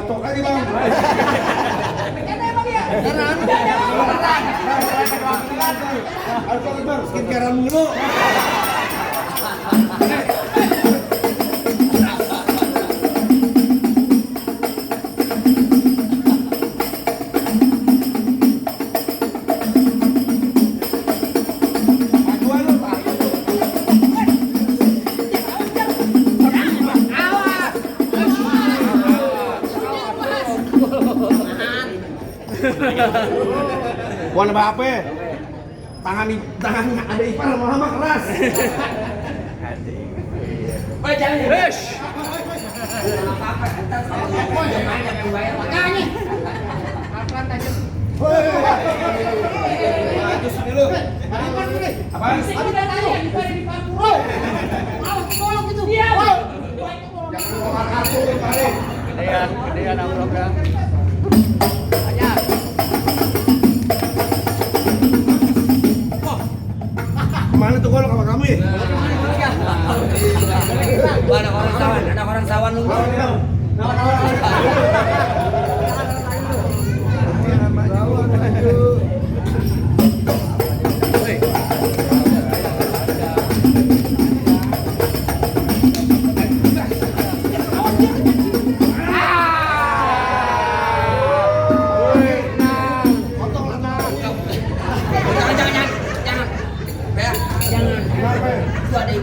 Tok aja bang. Kata emang ya. Harus bang, skincarean mulu. Bukan apa-apa. Tangan ada ipar lama-lama keras. Oh jangan. Hush. Apa-apa. Entar saya yang bayar makanya. Pelan aja. Terus dulu. Apaan? Ini udah tanya di Papua. Awas tolong gitu. Iya. Jangan bawa kartu, Pak. Gedean amplopnya. Kemana tuh kalau sama kamu ya? Anak orang sawan lu. Kawan.